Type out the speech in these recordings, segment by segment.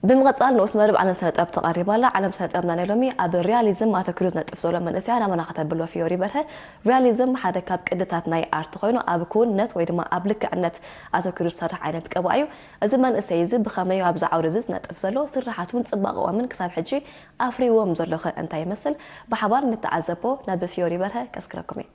ብምቕጻል ንኡስ መደብ ዓለም ስነ ጥበብ ተቐሪባ ኣላ። ዓለም ስነ ጥበብና ናይ ሎሚ ኣብ ሪያሊዝም ኣተኲሩ ዝነጥፍ ዘሎ መንእሰያ ናባና ከተብሎ ፊዮሪ በርሀ። ሪያሊዝም ሓደ ካብ ቅድታት ናይ ኣርት ኮይኑ ኣብ ክውንነት ወይ ድማ ኣብ ልክዕነት ኣተኲሩ ዝሰርሕ ዓይነት ቅብኣ እዩ። እዚ መንእሰይ እዚ ብኸመይ ኣብዚ ዓውዲ እዚ ዝነጥፍ ዘሎ ስርሓት እውን ጽባቐኦምን ክሳብ ሕጂ ኣፍሪዎም ዘሎ ኸ እንታይ ይመስል? ብሓባር ንተዓዘቦ። ናብ ፊዮሪ በርሀ ከስክረኩም እየ።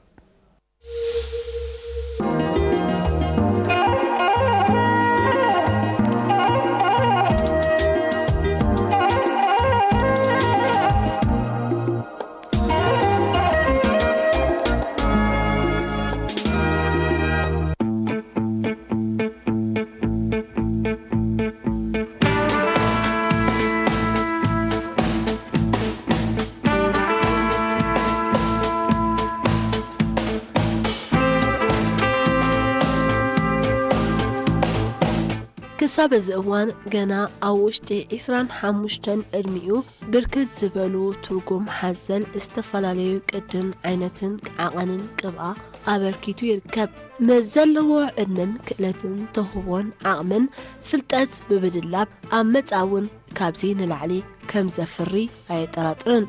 ክሳብ እዚ እዋን ገና ኣብ ውሽጢ ዒስራን ሓሙሽተን ዕድሚኡ ብርክት ዝበሉ ትርጉም ሓዘል ዝተፈላለዩ ቅድን ዓይነትን ዓቐንን ቅብኣ ኣበርኪቱ ይርከብ። ምስ ዘለዎ ዕድመን ክእለትን ተውህቦን ዓቕምን ፍልጠት ብምድላብ ኣብ መጻ እውን ካብዚ ንላዕሊ ከም ዘፍሪ ኣየጠራጥርን።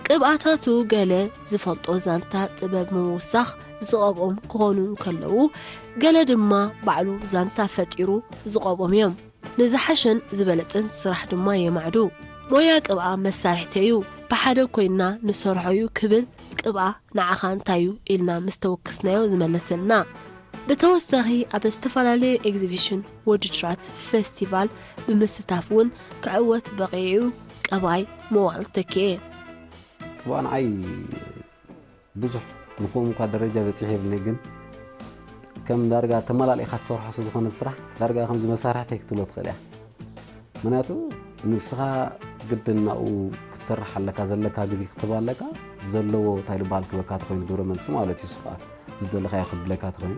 ቅብኣታቱ ገለ ዝፈልጦ ዛንታ ጥበብ ምውሳኽ ዝቐብኦም ክኾኑ እንከለዉ፣ ገለ ድማ ባዕሉ ዛንታ ፈጢሩ ዝቐብኦም እዮም። ንዝሓሸን ዝበለጸን ስራሕ ድማ የማዕዱ። ሞያ ቅብኣ መሳርሕቲ እዩ፣ ብሓደ ኮይንና ንሰርሖ እዩ ክብል ቅብኣ ንዓኻ እንታይ እዩ ኢልና ምስ ተወከስናዮ ዝመለሰልና። ብተወሳኺ ኣብ ዝተፈላለዩ ኤግዚቢሽን፣ ውድድራት፣ ፌስቲቫል ብምስታፍ እውን ክዕወት በቒዑ እዩ ቀባይ መዋእል ተኪኤ። ቅብኣ ንዓይ ብዙሕ ንኹም እኳ ደረጃ በፂሑ የብልኒ፣ ግን ከም ዳርጋ ተመላሊእካ ትሰርሖ ስለ ዝኾነ ስራሕ ዳርጋ ከምዚ መሳርሕተይ ክትብሎ ትኽእል እያ። ምክንያቱ ንስኻ ግድን ናብኡ ክትሰርሕ ኣለካ፣ ዘለካ ግዜ ክትህብ ኣለካ፣ ዘለዎ እንታይ ዝበሃል ክበካ ተኾይኑ ግብረ መልሲ ማለት እዩ። ንስኻ ብዘለኻዮ ክብለካ ተኾይኑ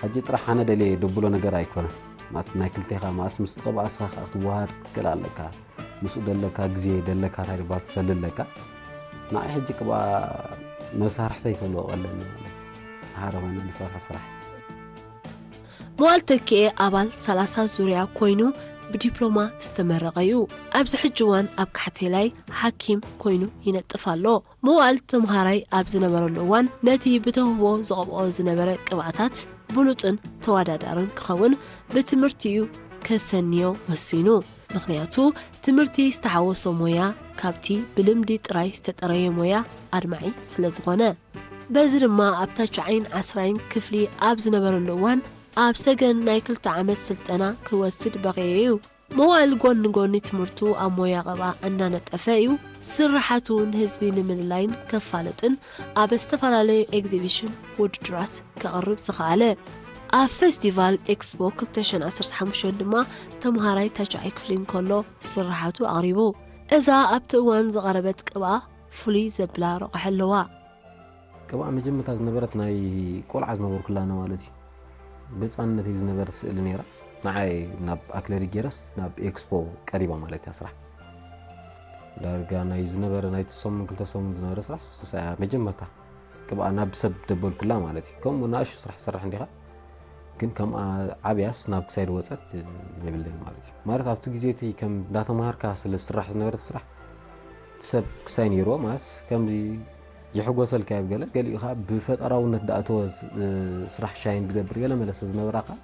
ሕጂ ጥራሕ ኣነ ደልየ ደብሎ ነገር ኣይኮነን። ማለት ናይ ክልቴኻ ማለት ምስ ትቐብኣ ንስኻ ከዓ ክትወሃድ ክትክእል ኣለካ። ምስኡ ደለካ ግዜ ደለካ እንታይ ዝበሃል ትፈሊ ኣለካ። ንዓይ ሕጂ ቅብኣ መሳርሕተይ ክብሎ ቀለኒ ማለት እዩ። ሓደ ኮይነ ንሰርሖ ስራሕ። መዋእል ተኪኤ ኣባል ሰላሳ ዙርያ ኮይኑ ብዲፕሎማ ዝተመረቐ እዩ። ኣብዚ ሕጂ እዋን ኣብ ካሕቴላይ ሓኪም ኮይኑ ይነጥፍ ኣሎ። መዋእል ተምሃራይ ኣብ ዝነበረሉ እዋን ነቲ ብተውህቦ ዝቐብኦ ዝነበረ ቅብኣታት ብሉጽን ተወዳዳርን ክኸውን ብትምህርቲኡ ከሰንዮ ወሲኑ። ምኽንያቱ ትምህርቲ ዝተሓወሶ ሞያ ካብቲ ብልምዲ ጥራይ ዝተጠረየ ሞያ ኣድማዒ ስለ ዝኾነ። በዚ ድማ ኣብ ታችዓይን ዓስራይን ክፍሊ ኣብ ዝነበረሉ እዋን ኣብ ሰገን ናይ ክልተ ዓመት ስልጠና ክወስድ በቒዑ እዩ። መዋእል ጎኒ ጎኒ ትምህርቱ ኣብ ሞያ ቅብኣ እናነጠፈ እዩ ስርሓቱ ንህዝቢ ንምልላይን ከፋልጥን ኣብ ዝተፈላለዩ ኤግዚቢሽን ውድድራት ከቕርብ ዝኸኣለ። ኣብ ፌስቲቫል ኤክስፖ ክልተ ሽሕን ዓሰርተ ሓሙሽተን ድማ ተምሃራይ ታችዓይ ክፍሊ እንከሎ ስርሓቱ ኣቕሪቡ። እዛ ኣብቲ እዋን ዝቐረበት ቅብኣ ፍሉይ ዘብላ ረቑሒ ኣለዋ። ቅብኣ መጀመርታ ዝነበረት ናይ ቆልዓ ዝነበርኩላ እያ ማለት እዩ። ብህፃንነት እዩ ዝነበረት ስእሊ ነይራ። ንዓይ ናብ ኣክለሪ ገይረስ ናብ ኤክስፖ ቀሪባ ማለት እያ ስራሕ። ዳርጋ ናይ ዝነበረ ናይቲ ሰሙን ክልተ ሰሙን ዝነበረ ስራሕ ንሳ እያ መጀመርታ ቅብኣ ናብ ሰብ ደበልኩላ ማለት እዩ። ከምኡ ንኣሽቱ ስራሕ ትሰርሕ እንዲኻ፣ ግን ከምኣ ዓብያስ ናብ ክሳይ ዝወፀት የብለይን ማለት እዩ። ማለት ኣብቲ ግዜ እቲ ከም እንዳተምሃርካ ስለ ዝስራሕ ዝነበረ እቲ ስራሕ እቲ ሰብ ክሳይ ነይርዎ ማለት ከምዚ ይሕጎሰልካ እዩ ገለ፣ ገሊኡ ኸዓ ብፈጠራውነት ዝኣተወ ስ-፣ ስራሕ ሻይን ዝገብር ገለ መለ ስለ ዝነበራ ኸዓ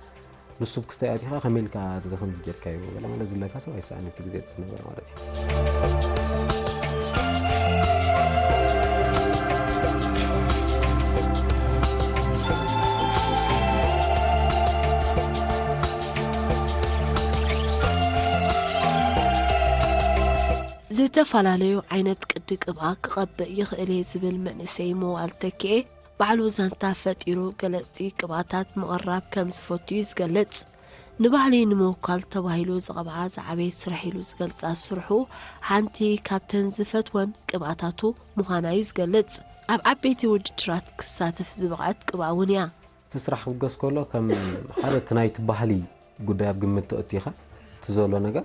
ንሱ ብክስታይ ኣቲኻ ከመይ ኢልካ እዚ ከምዚ ጌርካዮ ገለ መለ ዝብለካ ሰብ ኣይሰኣን እቲ ግዜ እቲ ዝነበረ ማለት እዩ። ዝተፈላለዩ ዓይነት ቅዲ ቅብኣ ክቐብእ ይኽእል እየ ዝብል መንእሰይ መዋእል ተኪኤ፣ ባዕሉ ዛንታ ፈጢሩ ገለጽቲ ቅብኣታት ምቕራብ ከም ዝፈቱ እዩ ዝገልጽ። ንባህሊ ንምውካል ተባሂሉ ዝቐብኣ ዝዓበየ ስራሕ ኢሉ ዝገልጻ ስርሑ ሓንቲ ካብተን ዝፈትወን ቅብኣታቱ ምዃና እዩ ዝገልጽ። ኣብ ዓበይቲ ውድድራት ክሳተፍ ዝበቕዐት ቅብኣ እውን እያ። እቲ ስራሕ ክብገስ ከሎ ከም ሓደ እቲ ናይቲ ባህሊ ጉዳይ ኣብ ግምት ተእቲኻ እቲ ዘሎ ነገር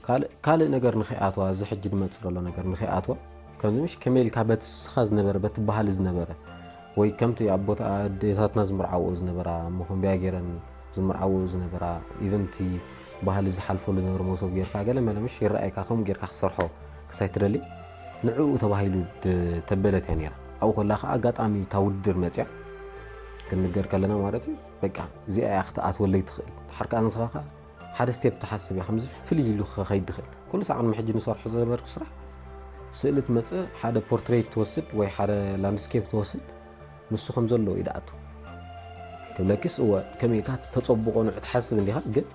ካልእ፣ ካልእ ነገር ንኸይኣትዋ፣ እዚ ሕጂ ዝመጽእ ዘሎ ነገር ንኸይኣትዋ፣ ከምዚ ምሽ ከመይ ኢልካ በቲ ንስኻ ዝነበረ፣ በቲ ባህሊ ዝነበረ፣ ወይ ከምቲ ኣቦታ ኣዴታትና ዝምርዓዎ ዝነበራ፣ እሞ ከም ብያ ገይረን ዝምርዓዎ ዝነበራ፣ ኢቨን እቲ ባህሊ ዝሓልፈሉ ዝነበረ መሶብ ጌርካ ገለ መለ ምሽ ይረኣየካ፣ ከምኡ ጌርካ ክትሰርሖ ክሳይ ትደሊ፣ ንዕኡ ተባሂሉ ድ-፣ ተበለት እያ ነይራ። ኣብኡ ከላ ከኣ ኣጋጣሚ እታ ውድድር መጽያ ክንገር ከለና ማለት እዩ። በቃ እዚኣ እያ ክትኣትወለይ ትኽእል። ድሓር ከኣ ንስኻ ከኣ ሓደ ስቴፕ ትሓስብ እያ፣ ከምዚ ፍልይ ኢሉ ክኸይድ ይኽእል። ኩሉ ሳዕ ቅድሚ ሕጂ ንሰርሖ ዝነበርኩ ስራሕ፣ ስእሊ ትመጽእ፣ ሓደ ፖርትሬት ትወስድ ወይ ሓደ ላንድስኬፕ ትወስድ፣ ንሱ ከም ዘሎ እዩ ድኣቱ። ክብለኪስ፣ እወ፣ ከመይ ኢልካ ተጸብቖ ንዑ ትሓስብ እንዲኻ፣ ግን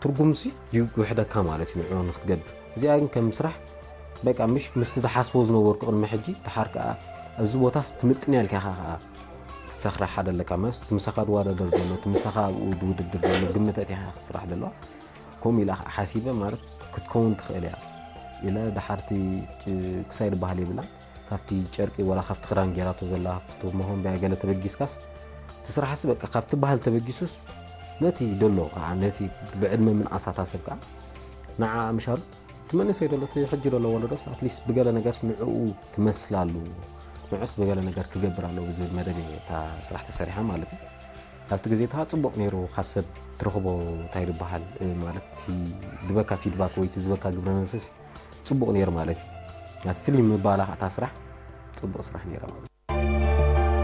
ትርጉምሲ ይውሕደካ ማለት እዩ ንዕኡ ንክትገብር። እዚኣ ግን ከም ስራሕ በቃ ምሽ ምስቲ ዝሓስቦ ዝነበርኩ ቅድሚ ሕጂ፣ ድሓር ከኣ እዚ ቦታስ ትምጥን እያ ኢልካ ኢኻ ከኣ ክትሰኽራ ሓደ ኣለካ። ማለት እቲ ምሳኻ ዝዋዳደር ዘሎ፣ እቲ ምሳኻ ኣብኡ ዝውድድር ዘሎ ግምት ኣእቲኻ ኢኻ ክትስራሕ ዘለዋ። ከምኡ ኢላ ከኣ ሓሲበ ማለት ክትከውን ትኽእል እያ ኢለ ድሓርቲ ጭ-፣ ክሳይ ዝበሃል የብላን። ካብቲ ጨርቂ ወላ ካብቲ ክዳን ጌራቶ ዘላ፣ ካብቲ መኾንብያ ገለ ተበጊስካስ፣ እቲ ስራሕሲ በቃ ካብቲ ባህል ተበጊሱስ፣ ነቲ ደሎ ከዓ፣ ነቲ ብዕድመ ምንኣሳታ ሰብ ከዓ፣ ንዓ ምሻሉ፣ እቲ መንእሰይ ደሎ፣ እቲ ሕጂ ደሎ ወለዶስ፣ ኣትሊስት ብገለ ነገርስ ንዕኡ ትመስል ኣለዎ። ንዑስ ብገለ ነገር ክገብር ኣለዎ ብዝብል መደብ እየ እታ ስራሕ ተሰሪሓ ማለት እዩ። ኣብቲ ግዜ እታ ጽቡቕ ነይሩ፣ ካብ ሰብ ትረኽቦ እንታይ ዝበሃል፣ እ፣ ማለት እቲ ዝበካ ፊድባክ ወይ እቲ ዝበካ ግብረ መልስስ ጽቡቕ ነይሩ ማለት እዩ። ናቲ ፍልይ ምባላ እታ ስራሕ ጽቡቕ ስራሕ ነይራ ማለት እዩ።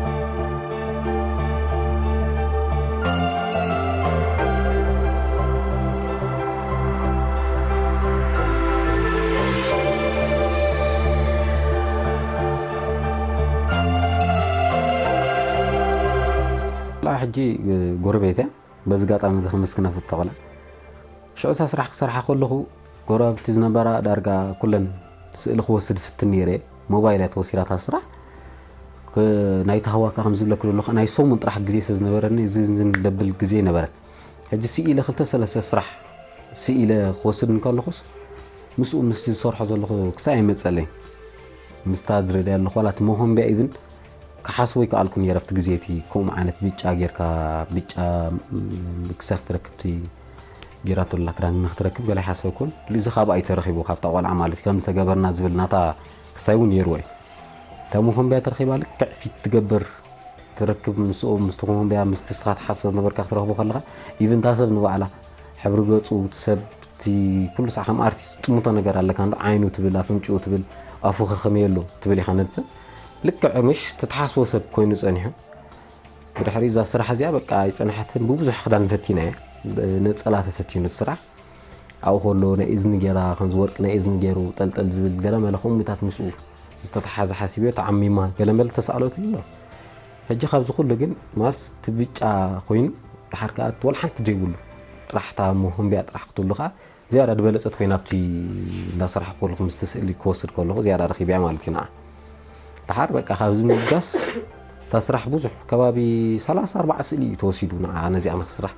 ላ ሕጂ፣ እ፣ ጎረቤት እያ። በዚ ኣጋጣሚ እዚ ከመስግና እፈቱ እታ ቆልዓ። ሽዑ እታ ስራሕ ክሰርሓ ከለኹ፣ ጎረባብቲ ዝነበራ ዳርጋ ኩለን ስእሊ ክወስድ ፍትን ነይረ። ሞባይል እያ ተወሲዳ እታ ስራሕ። ክ-፣ ናይ ተሃዋካ ከም ዝብለኪ ዘለኹ፣ ናይ ሰሙን ጥራሕ ግዜ ስለ ዝነበረኒ፣ እዚ ዝን ደብል ግዜ ነበረ። ሕጂ ስኢለ ክልተ ሰለስተ ስራሕ ስኢለ ክወስድ እንከለኹስ፣ ምስኡ ምስቲ ዝሰርሖ ዘለኹ ክሳብ ኣይመጸለይ። ምስታ ዝረድያ ኣለኹ፣ ዋላ እቲ መኾንብያ ኢቭን ክሓስቦ ኣይከኣልኩን ነይረ ኣብቲ ግዜ እቲ። ከምኡ ዓይነት ብጫ ጌርካ፣ ብጫ፣ ም፣ ክሳብ ክትረክብ እቲ ጌራቶ ዘላ ክዳን ንክትረክብ ገለ ኣይሓሰብኩን። እዚ ካብ ኣይተረኺቡ ካብታ ቆልዓ ማለት እዩ። ከም ዝተገበርና ዝብል ናታ ክሳይ እውን ነይርዎ እዩ። እታ መኾንብያ ተረኺባ ልክዕ ፊት ትገብር ትረክብ ምስኡ፣ ምስቲ ኮመንበያ፣ ምስቲ ንስኻ ትሓስቦ ዝነበርካ ክትረኽቦ ከለኻ፣ ኢቭን እታ ሰብ ንባዕላ፣ ሕብሪ ገጹ፣ እቲ ሰብ፣ እቲ ኩሉ ሳዕ ከም ኣርቲስት ጥምቶ ነገር ኣለካ፣ እንዶ ዓይኑ ትብል፣ ኣፍንጭኡ ትብል፣ ኣፉ ከ ከመይ ኣሎ ትብል ኢኻ ነቲ ሰብ። ልክዕ ምሽ እቲ ትሓስቦ ሰብ ኮይኑ ጸኒሑ። ብድሕሪ እዛ ስራሕ እዚኣ በቃ ኣይጸንሐትን፣ ብብዙሕ ክዳን ፈቲና እየ። ነጸላ ተፈቲኑ እቲ ስራሕ። ኣብኡ ከሎ ናይ እዝኒ ጌራ፣ ከምዚ ወርቂ ናይ እዝኒ ጌሩ ጠልጠል ዝብል ገለ መለ ከምኡታት ምስኡ ዝተተሓሓዘ ሓሲበዮ፣ ተዓሚማ ገለ መለ ተሳእለትሉ ኣሎ። ሕጂ ካብዚ ኩሉ ግን ማስ እቲ ብጫ ኮይኑ፣ ድሓር ከኣ እቲ ወላ ሓንቲ ዘይብሉ ጥራሕ እታ መኾንብያ ጥራሕ ክትህሉ ከኣ ዝያዳ ዝበለጸት ኮይና ኣብቲ እንዳሰራሕኩ ከለኹ ምስቲ ስእሊ ክወስድ ከለኹ ዝያዳ ረኺበያ ማለት እዩ ንዓ። ድሓር በቃ ካብዚ ምብጋስ እታ ስራሕ ብዙሕ ከባቢ ሰላሳ ኣርባዓ ስእሊ እዩ ተወሲዱ ንዓ ነዚኣ ንክስራሕ።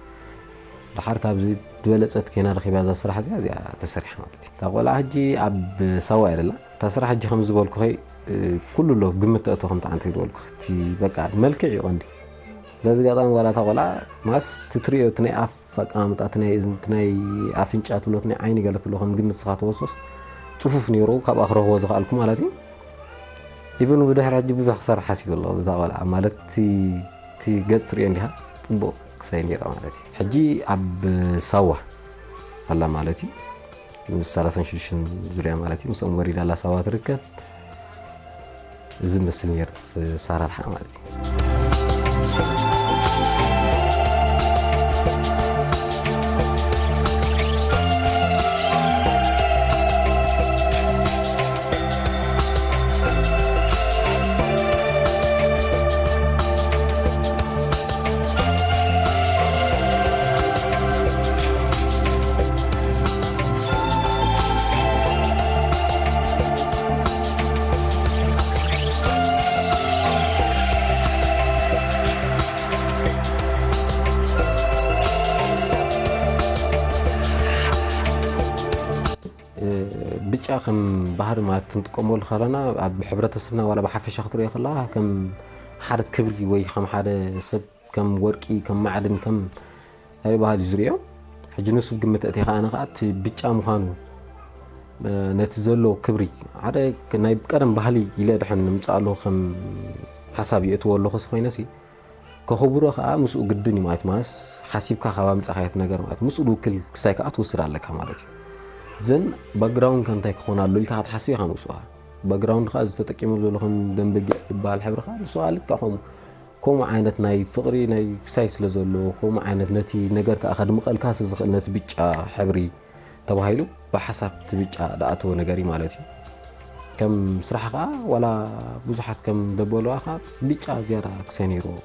ድሓር ካብዚ ዝበለጸት ኮይና ረኺባ እዛ ስራሕ እዚኣ፣ እዚኣ ተሰሪሓ ማለት እዩ። እታ ቆልዓ ሕጂ ኣብ ሳዋ እያ ዘላ። እታ ስራሕ ሕጂ ከም ዝበልኩኺ፣ እ፣ ኩሉ ኣሎ ግምት ተእቶ ከም ተዓንተ ዝበልኩኺ። እቲ በቃ መልክዕ እዩ ቀንዲ። በዚ ኣጋጣሚ ዋላ እታ ቆልዓ ማስ ትትርእዮ እቲ ናይ ኣፍ ኣቀማምጣ፣ እቲ ናይ እዝኒ፣ እቲ ናይ ኣፍንጫ ትብሎ፣ እቲ ናይ ዓይኒ ገለ ትብሎ ከም ግምት ስኻ ተወሶስ ጽፉፍ ነይሩ፣ ካብኣ ክረኽቦ ዝኸኣልኩ ማለት እዩ። ኢቨን ብድሕሪ ሕጂ ብዙሕ ክሰርሕ ሓሲበ ኣለኹ ብዛ ቆልዓ ማለት እቲ፣ እቲ ገጽ ትርእዮ እንዲኻ ጽቡቕ ክሳይ ነይራ ማለት እዩ። ሕጂ ኣብ ሳዋ ኣላ ማለት እዩ። ምስ ሰላሳን ሽዱሽተን ዙርያ ማለት እዩ። ምስኦም ወሪዳ ኣላ ሳዋ ትርከብ። እዚ መስል ነይሩ ኣሰራርሓ ማለት እዩ። እ፣ ብጫ ከም ባህሪ ማለት ክንጥቀመሉ ከለና፣ ኣብ ሕብረተሰብና ዋላ ብሓፈሻ ክትርእዮ ከለኻ፣ ከም ሓደ ክብሪ ወይ ከም ሓደ ሰብ፣ ከም ወርቂ፣ ከም ማዕድን፣ ከም ናይ ባህሊ ዝርእዮ። ሕጂ ንሱ ግምት እቲ ከኣ፣ ኣነ ከኣ እቲ ብጫ ምዃኑ፣ እ፣ ነቲ ዘሎ ክብሪ፣ ሓደ ክ-፣ ናይ ቀደም ባህሊ ኢለ ድሕን ንምጻእ ኣለኹ፣ ከም ሓሳብ የእትዎ ኣለኹ፣ ሲ ኮይነሲ፣ ከኽብሮ ከዓ ምስኡ ግድን እዩ ማለት ማለት ሓሲብካ ካብ ኣምፃኻዮ እቲ ነገር ማለት ምስኡ ልውክል ክሳይ ከዓ ትወስድ ኣለካ ማለት እዩ። ዘን ባክግራውንድ ከ እንታይ ክኾን ኣሎ ኢልካ ክትሓስብ ኢኻ ምስኡ። ባክግራውንድ ከዓ ዝተጠቂሞ ዘሎ ከም ደንበጊዕ ዝበሃል ሕብሪ ከዓ ንሱ ከዓ ልክዕ ከምኡ ከምኡ ዓይነት ናይ ፍቕሪ ናይ ክሳይ ስለ ዘለዎ ከምኡ ዓይነት ነቲ ነገር ከዓ ከድምቐልካ ስለ ዝኽእል ነቲ ብጫ ሕብሪ ተባሂሉ ብሓሳብ እቲ ብጫ ዝኣተወ ነገር እዩ ማለት እዩ። ከም ስራሕ ከዓ ዋላ ብዙሓት ከም ደበሉዋ ከዓ ብጫ ዝያዳ ክሳይ ነይርዎ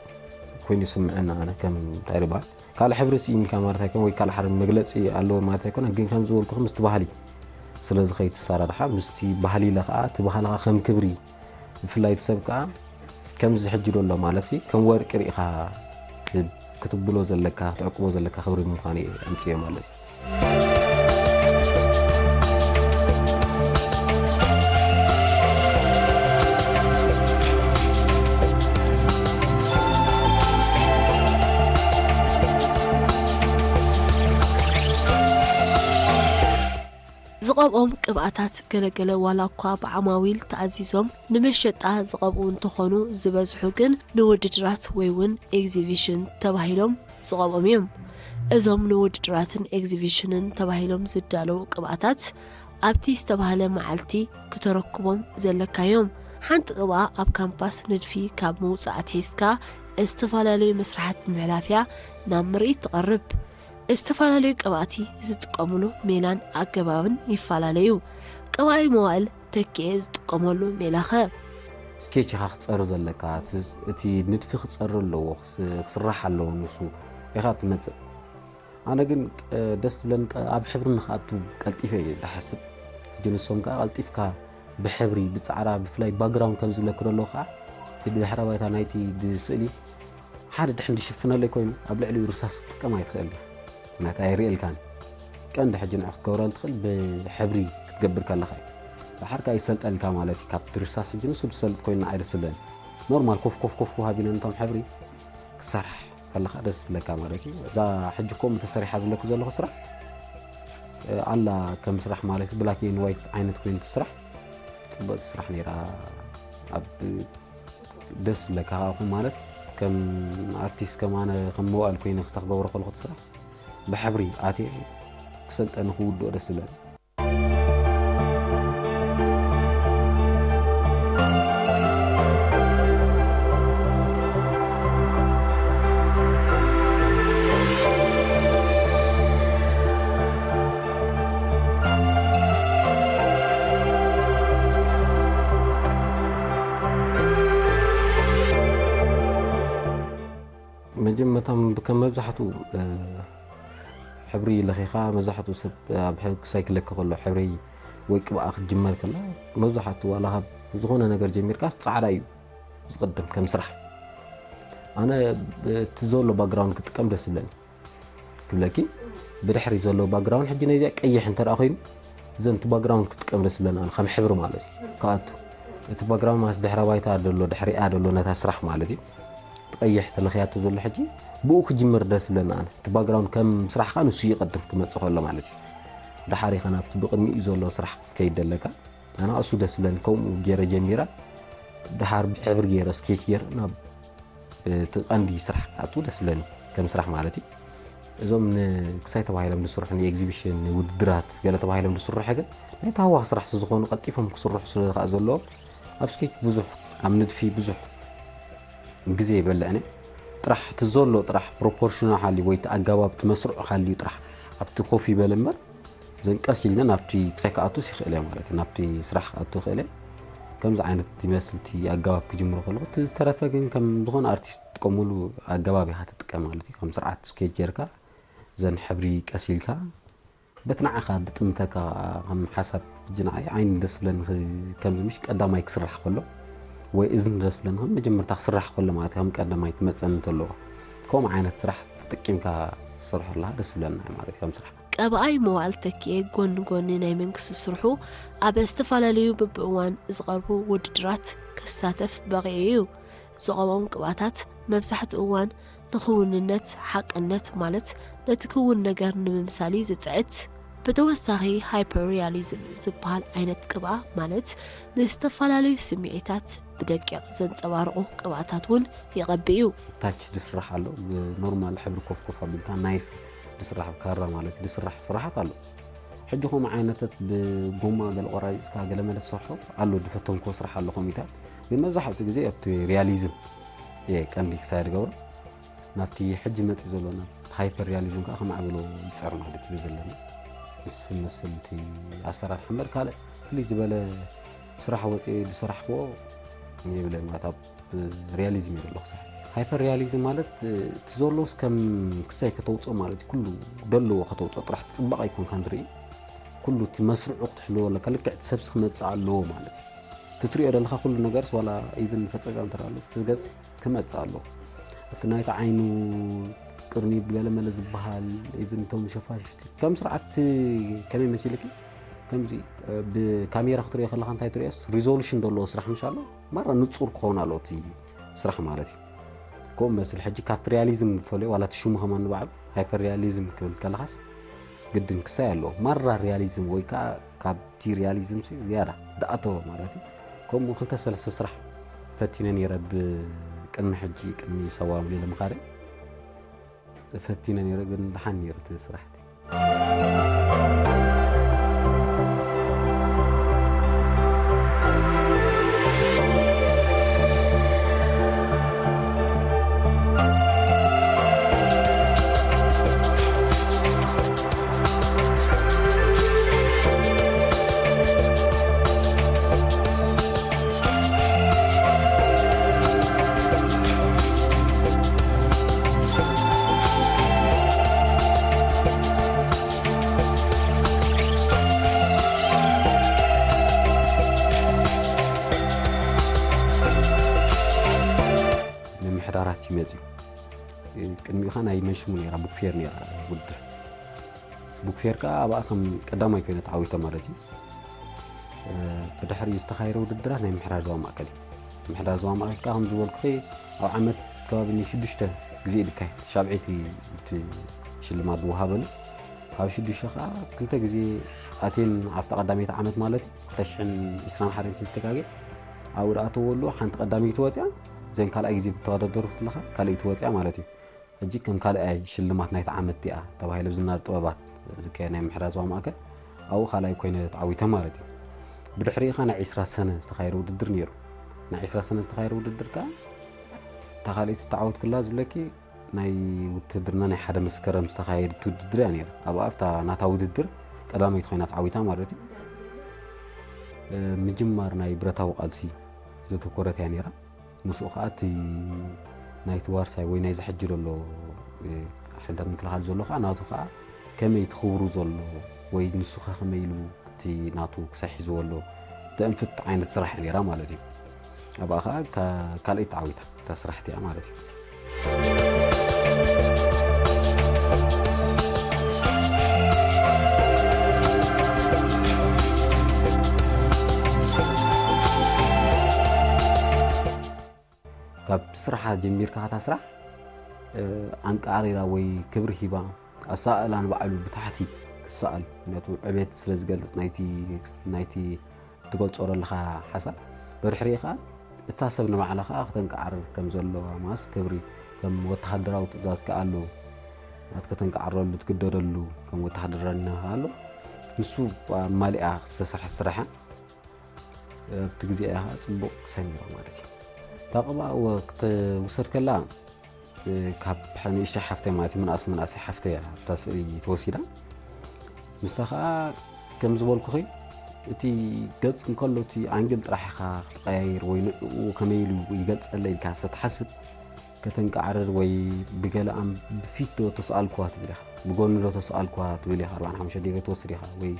ኮይኑ ይስምዐና ኣነ ከም እንታይ ዝበሃል ካልእ ሕብሪ ስኢንካ ማለት ኣይኮን ወይ ካልእ ሓደ መግለፂ ኣለዎ ማለት ኣይኮነ ግን ከም ዝበልኩ ምስቲ ባህሊ ስለ ዝኸይድ ትሰራርሓ ምስቲ ባህሊ ኢለ ከዓ እቲ ባህልኻ ከም ክብሪ ብፍላይ እቲ ሰብ ከዓ ከምዚ ሕጂ ዶ ኣሎ ማለት ሲ ከም ወርቂ ርኢኻ ክትብሎ ዘለካ ክትዕቅቦ ዘለካ ክብሪ ምዃኑ እየ ኣምፅዮ ማለት እዩ። ዝቐብኦም ቅብኣታት ገለገለ ዋላ እኳ ብዓማዊል ተኣዚዞም ንመሸጣ ዝቐብኡ እንተኾኑ ዝበዝሑ ግን ንውድድራት ወይ እውን ኤግዚቢሽን ተባሂሎም ዝቐብኦም እዮም። እዞም ንውድድራትን ኤግዚቢሽንን ተባሂሎም ዝዳለዉ ቅብኣታት ኣብቲ ዝተባህለ መዓልቲ ክተረክቦም ዘለካ እዮም። ሓንቲ ቅብኣ ኣብ ካምፓስ ንድፊ ካብ ምውፃእ ኣትሒዝካ ዝተፈላለዩ መስራሓት ንምሕላፍ እያ ናብ ምርኢት ትቐርብ። ዝተፈላለዩ ቅብኣቲ ዝጥቀምሉ ሜላን ኣገባብን ይፈላለዩ። ቅብኣይ መዋእል ተኪኤ ዝጥቀመሉ ሜላኸ? ስኬች ኢኻ ክፀሪ ዘለካ እቲ ንድፊ ክፀሪ ኣለዎ ክስራሕ ኣለዎ ንሱ ኢኻ ትመፅእ ኣነ ግን ደስ ዝብለኒ ኣብ ሕብሪ ንክኣቱ ቀልጢፈ እየ ዝሓስብ ሕጂ ንሶም ከዓ ቀልጢፍካ ብሕብሪ ብፃዕዳ ብፍላይ ባግራውንድ ከም ዝብለክ ዘሎ ከዓ እቲ ድሕረ ባይታ ናይቲ ስእሊ ሓደ ድሕን ዝሽፍነለይ ኮይኑ ኣብ ልዕሊኡ ርሳስ ክትጥቀም ኣይትኽእል ናታ ኣይርእልካን ቀንዲ ሕጂ ንዑ ክትገብረሉ ትኽእል ብሕብሪ ክትገብር ከለኻ እዩ ድሓር ከዓ ይሰልጠልካ ማለት እዩ ካብቲ ርሳስ ሕጂ ንሱ ዝሰልጥ ኮይኑ ንዓይ ደስ ዝብለኒ ኖርማል ኮፍ ኮፍ ኮፍ ሃቢነ ነቶም ሕብሪ ክሰርሕ ከለኻ ደስ ዝብለካ ማለት እዩ እዛ ሕጂ ኮም ተሰሪሓ ዝብለኩ ዘለኹ ስራሕ ኣላ ከም ስራሕ ማለት ብላክ ኤንድ ዋይት ዓይነት ኮይኑ ስራሕ ፅብቕቲ ስራሕ ነይራ ኣብ ደስ ዝብለካ ካብኹም ማለት ከም ኣርቲስት ከም ኣነ ከም መዋእል ኮይነ ክሳብ ክገብሮ ከለኹ እቲ ስራሕ ብሕብሪ ኣትየ ክሰልጠኒ ክውድኦ ደስ ዝብለኒ መጀመርታ ከም መብዛሕትኡ ሕብሪ ለኺኻ መብዛሕትኡ ሰብ ኣብ ክሳይ ክለኪ ከሎ ሕብሪ ወይ ቅብኣ ክትጅመር ከላ መብዛሕትኡ ዋላ ካብ ዝኾነ ነገር ጀሚርካስ ፃዕዳ እዩ ዝቕድም ከም ስራሕ ኣነ እቲ ዘሎ ባክግራውንድ ክጥቀም ደስ ይብለኒ ክብለኪ ብድሕሪ ዘሎ ባክግራውንድ ሕጂ ነዚኣ ቀይሕ እንተ ደኣ ኮይኑ እዘን እቲ ባክግራውንድ ክጥቀም ደስ ይብለኒ ኣነ ከም ሕብሪ ማለት እዩ ክኣቱ እቲ ባክግራውንድ ማለት ድሕረ ባይታ ደሎ ድሕሪኣ ደሎ ነታ ስራሕ ማለት እዩ እቲ ቀይሕ ተለኽያቶ ዘሎ ሕጂ ብኡ ክጅምር ደስ ይብለኒ ኣነ እቲ ባክግራውንድ ከም ስራሕ ከዓ ንሱ ይቐድም ክመፅእ ከሎ ማለት እዩ ድሓር ኢኻ ናብቲ ብቅድሚኡ ዘሎ ስራሕ ክትከይድ ደለካ ኣነ እሱ ደስ ይብለኒ ከምኡ ገይረ ጀሚረ ድሓር ብሕብሪ ገይረ ስኬች ገይረ ናብ እቲ ቀንዲ ስራሕ ክኣቱ ደስ ዝብለኒ ከም ስራሕ ማለት እዩ እዞም ንክሳይ ተባሂሎም ዝስርሑ ንኤግዚቢሽን ንውድድራት ገለ ተባሂሎም ዝስርሑ ግን ናይ ታህዋኽ ስራሕ ስለዝኾኑ ቀልጢፎም ክስርሑ ስለዝኸኣ ዘለዎም ኣብ ስኬች ብዙሕ ኣብ ንድፊ ብዙሕ ግዜ ይበልዕኒ ጥራሕ እቲ ዘሎ ጥራሕ ፕሮፖርሽኑ ሓልዩ ወይ እቲ ኣገባብ እቲ መስርዑ ሓልዩ ጥራሕ ኣብቲ ኮፍ ይበል እምበር እዘን ቀስ ኢልነ ናብቲ ክሳይ ክኣቱስ ይኽእል እየ ማለት እዩ ናብቲ ስራሕ ክኣቱ ይኽእል እየ ከምዚ ዓይነት ይመስል እቲ ኣገባብ ክጅምሮ ከለኹ እቲ ዝተረፈ ግን ከም ዝኾነ ኣርቲስት ትጥቀመሉ ኣገባብ ኢኻ ትጥቀም ማለት እዩ ከም ስርዓት ስኬች ጌርካ እዘን ሕብሪ ቀስ ኢልካ በቲ ንዓኻ ድጥምተካ ከም ሓሳብ ሕጂ ንዓይ ዓይኒ ደስ ብለኒ ከምዚ ምሽ ቀዳማይ ክስራሕ ከሎ ወይ እዝኒ ደስ ብለኒ ከም መጀመርታ ክስራሕ ከሎ ማለት ከም ቀዳማይ ክመፀኒ እንተለዎ ከምኡ ዓይነት ስራሕ ተጠቂምካ ትሰርሖ ኣለካ ደስ ብለኒ ማለት ከም ስራሕ ቀብኣይ መዋእል ተኪኤ ጎኒ ጎኒ ናይ መንግስቲ ስርሑ ኣብ ዝተፈላለዩ ብብእዋን ዝቐርቡ ውድድራት ክሳተፍ በቒዑ እዩ። ዝቐብኦም ቅብኣታት መብዛሕትኡ እዋን ንክውንነት፣ ሓቅነት ማለት ነቲ ክውን ነገር ንምምሳል እዩ ዝጽዕት። ብተወሳኺ ሃይፐር ሪያሊዝም ዝበሃል ዓይነት ቅብኣ ማለት ንዝተፈላለዩ ስምዒታት ብደቂቕ ዘንጸባርቑ ቅብኣታት እውን ይቐብእ እዩ። ታች ዝስራሕ ኣሎ፣ ብኖርማል ሕብሪ ኮፍኮፍ ኣቢልካ ናይፍ ዝስራሕ ብካራ ማለት ዝስራሕ ስራሓት ኣሎ። ሕጂ ከምኡ ዓይነታት ብጎማ ገለ ቆራሪፅካ ገለ መለ ዝሰርሖ ኣሎ፣ ዝፈተንክዎ ስራሕ ኣሎ ከምኡታት። ግን መብዛሕትኡ ግዜ ኣብቲ ሪያሊዝም እየ ቀንዲ ክሳየድ ገብሮ። ናብቲ ሕጂ መፂኡ ዘሎ ናብ ሃይፐር ሪያሊዝም ከዓ ከማዕብሎ ይፀር ማለት እዩ ዘለና። ምስ መስል እቲ ኣሰራርሓ እምበር ካልእ ፍልይ ዝበለ ስራሕ ወፂ ዝሰራሕክዎ የብለ ማለት ኣብ ሪያሊዝም እዩ ዘለኹ። ሃይፐር ሪያሊዝም ማለት እቲ ዘሎስ ከም ክስታይ ከተውፅኦ ማለት እዩ። ኩሉ ደለዎ ከተውፅኦ ጥራሕ ፅባቐ ኣይኮንካ ንርኢ ኩሉ እቲ መስርዑ ክትሕልዎ ኣለካ። ልክዕ እቲ ሰብሲ ክመፅእ ኣለዎ ማለት እዩ። ትትሪኦ ዘለካ ኩሉ ነገርስ ዋላ ኢቭን ፈፀጋ እንተ ኣሎ እቲ ገፅ ክመፅእ ኣለዎ። እቲ ናይቲ ዓይኑ ቅርኒ ብገለመለ ዝበሃል ኢቭን እቶም ሸፋሽቲ ከም ስርዓት ከመይ መሲልኪ ከምዚ ብካሜራ ክትሪኦ ከለካ እንታይ ትሪኦስ ሪዞሉሽን ዘለዎ ስራሕ ምሽ ኣሎ ማራ ንፁር ክኸውን ኣሎ እቲ ስራሕ ማለት እዩ። ከምኡ መስል ሕጂ ካብቲ ሪያሊዝም ዝፈልዮ ዋላ እቲ ሽሙ ከማን ንባዕሉ ሃይፐር ሪያሊዝም ክብል ከለካስ ግድን ክሳይ ኣለዎ። ማራ ሪያሊዝም ወይ ከዓ ካብቲ ሪያሊዝም ሲ ዝያዳ ደኣተወ ማለት እዩ። ከምኡ ክልተ ሰለስተ ስራሕ ፈቲነ ነይረ ብቅድሚ ሕጂ ቅድሚ ሰዋም ሌለ ምኻደ ፈቲነ ነይረ ግን ደሓን ነይሩ እቲ ስራሕቲ። ምምሕዳራት እዩ መፅዩ። ቅድሚኡ ኸዓ ናይ መንሽሙ ነይራ፣ ቡክ ፌር ነይራ ውድድር። ቡክ ፌር ከዓ ኣብኣ ከም ቀዳማይ ኮይነ ተዓዊተ ማለት እዩ። ብድሕሪ ዝተኻየደ ውድድራት ናይ ምሕዳር ዞባ ማእከል እዩ። ምሕዳር ዞባ ማእከል ከዓ ከም ዝበልኩኺ ኣብ ዓመት ከባቢ ንሽዱሽተ ግዜ እዩ ዝካየድ። ሻብዐይቲ እቲ ሽልማት ዝወሃበሉ ካብ ሽዱሽተ ከዓ ክልተ ግዜ ኣትየን ኣብታ ቀዳመይቲ ዓመት ማለት እዩ ክልተ ሽሕን ዕስራን ሓደን ዝተጋግየ ኣብኡ ደኣ ተወሉ ሓንቲ ቀዳመይቲ ወፅያ ዘን ካልኣይ ግዜ ብተወዳደሩ ክለኻ ካልኣይቲ ወፅያ ማለት እዩ። ሕጂ ከም ካልኣይ ሽልማት ናይቲ ዓመት እቲኣ ተባሂለ ብዝናር ጥበባት ዝካየ ናይ ምሕዳር ዞባ ማእከል ኣብኡ ካልኣይ ኮይነ ተዓዊተ ማለት እዩ። ብድሕሪኡ ኸዓ ናይ ዕስራ ሰነ ዝተኻየደ ውድድር ነይሩ። ናይ ዕስራ ሰነ ዝተኻየደ ውድድር ከዓ እታ ካልኣይቲ ተዓወትኩላ ዝብለኪ ናይ ውትድርና ናይ ሓደ መስከረም ዝተኻየደት ውድድር እያ ነይራ። ኣብኣ ኣብታ ናታ ውድድር ቀዳመይቲ ኮይና ተዓዊታ ማለት እዩ። ምጅማር ናይ ብረታዊ ቃልሲ ዘተኮረት እያ ነይራ። ምስኡ ከዓ እቲ ናይቲ ዋርሳይ ወይ ናይዚ ሕጂ ዘሎ ሓይልታት ምክልኻል ዘሎ ከዓ ናቱ ከዓ ከመይ ትኽብሩ ዘሎ ወይ ንሱ ከዓ ከመይ ኢሉ እቲ ናቱ ክሳይ ሒዝዎ ኣሎ ተእንፍት ዓይነት ስራሕ እያ ነይራ ማለት እዩ። ኣብኣ ከዓ ካልኣይ ተዓዊታ እታ ስራሕቲ እያ ማለት እዩ። ካብ ስራሓ ጀሚርካ እታ ስራሕ ኣንቃሪራ ወይ ክብሪ ሂባ ኣሰኣእላ ንባዕሉ ብታሕቲ ክሰኣል ምክንያቱ ዕቤት ስለ ዝገልፅ ናይቲ ናይቲ ትገልፆ ዘለኻ ሓሳብ ብድሕሪኡ ከዓ እታ ሰብ ንባዕላ ከዓ ክተንቃዕርር ከም ዘለዋ ማስ ክብሪ ከም ወተሃደራዊ ትእዛዝ ከዓ ኣሎ ናት ከተንቃዕረሉ ትግደደሉ ከም ወተሃደራና ኣሎ ንሱ ማሊኣ ዝተሰርሐ ስራሕን ኣብቲ ግዜ እያ ከዓ ፅቡቅ ክሳይ ነይራ ማለት እዩ። እታ ቅብኣ ክትውሰድ ከላ ካብ ንእሽተይ ሓፍተይ ማለት እዩ ምንኣስ ምንኣሰይ ሓፍተይ እያ ኣብታ ስእሊ ተወሲዳ። ንሳ ከዓ ከም ዝበልኩኺ እቲ ገፅ እንከሎ እቲ ኣንግል ጥራሕ ኢኻ ክትቀያይር ወይ ንዕኡ ከመይ ኢሉ ይገልፀለ ኢልካ ዝተሓስብ ከተንቃዕርር ወይ ብገለኣም ብፊት ዶ ተሰኣልኩዋ ትብል ኢኻ ብጎኒ ዶ ተሰኣልኩዋ ትብል ኢኻ ኣርባዓን ሓሙሽተ ደቂቕ ትወስድ ኢኻ ወይ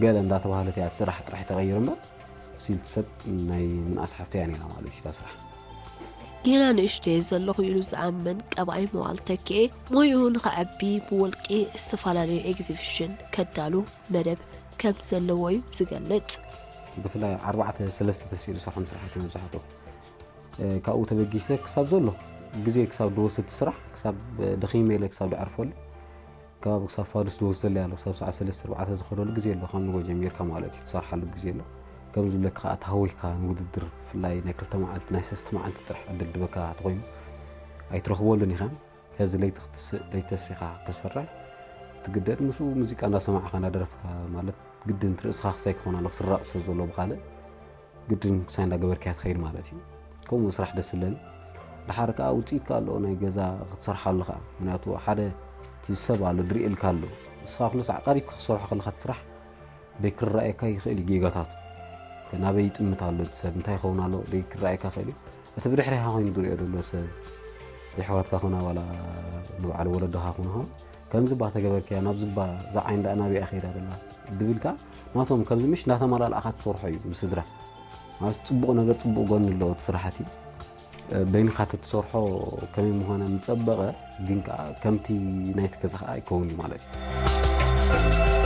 ገለ እንዳተባህለት እያ እቲ ስራሕ ጥራሕ ተቐይር እምበር ሲልቲ ሰብ ናይ ምንኣስ ሓፍተያ ነይራ ማለት እዩ እታ ስራሕ። ጌና ንእሽተየ ዘለኹ ኢሉ ዝኣምን ቀብኣይ መዋል ተኪኤ ሞይኡ ንኸዐቢ ብውልቂ ዝተፈላለዩ ኤግዚቢሽን ከዳሉ መደብ ከም ዘለዎ እዩ ዝገልጽ። ብፍላይ ኣርባዕተ ሰለስተ ተሲሉ ዝሰርሖም ስራሕቲ መብዛሕትኦም ካብኡ ተበጊሰ ክሳብ ዘሎ ግዜ ክሳብ ዝወስድ ስራሕ ክሳብ ደኺመ ኢለ ክሳብ ዝዕርፈሉ ካብ ክሳብ ፋዱስ ዝወስደሉ ኣሎ፣ ክሳብ ሰዓት ሰለስተ ኣርባዕተ ዝኸደሉ ግዜ ኣሎ። ካብ ንጎ ጀሚርካ ማለት እዩ፣ ትሰርሓሉ ግዜ ኣሎ። ከም ዝብለካ ከዓ፣ ተሃዊካ ንውድድር፣ ብፍላይ ናይ ክልተ መዓልቲ፣ ናይ ሰለስተ መዓልቲ ጥራሕ ዕድል ድበካ ተኾይኑ ኣይትረኽበሉን ኢኻ። ከዚ ለይቲ ክትስእ፣ ለይቲ ተሲኻ ክትሰርሕ ትግደድ። ምስኡ ሙዚቃ እንዳሰማዕካ እንዳደረፍካ፣ ማለት ግድን ርእስኻ ክሳይ ክኾን ኣሎ፣ ክስራቕ ስለ ዘሎ ብኻልእ ግድን ክሳይ እንዳገበርካያ ትኸይድ ማለት እዩ። ከምኡ ስራሕ ደስ ዝብለኒ። ደሓር ከዓ ውፅኢት ከዓ ኣለዎ ናይ ገዛ ክትሰርሓሉ ከዓ። ምክንያቱ ሓደ እቲ ሰብ ኣሎ፣ ድርእየልካ ኣሎ። ንስኻ ኩሉ ሳዕ ቀሪብካ ክሰርሖ ከለኻ እቲ ስራሕ ደይ ክረኣየካ ይኽእል እዩ ጌጋታቱ። ናበይ ይጥምት ኣሎ እቲ ሰብ፣ እንታይ ይኸውን ኣሎ ደይ ክረኣየካ ይኽእል እዩ። እቲ ብድሕሪኻ ኮይኑ ዝርእዮ ዘሎ ሰብ፣ የሕዋትካ ኾና ዋላ ንባዕሉ ወለዶኻ ኾኑ ኾን፣ ከምዚ ባ ተገበርክያ፣ ናብዚ ባ እዛ ዓይን ደኣ ናበይ እያ ከይዳ ዘላ ድብል ከኣ ናቶም ከምዚ ምሽ እናተመላልኣኻ ትሰርሖ እዩ። ብስድራ ማለት ጽቡቕ ነገር ጽቡቕ ጎኒ ኣለዎ እቲ ስራሕቲ። በይንኻ ተትሰርሖ ከመይ ምኾነ ምጸበቐ፣ ግን ከኣ ከምቲ ናይቲ ገዛ ከኣ ኣይከውን እዩ ማለት እዩ።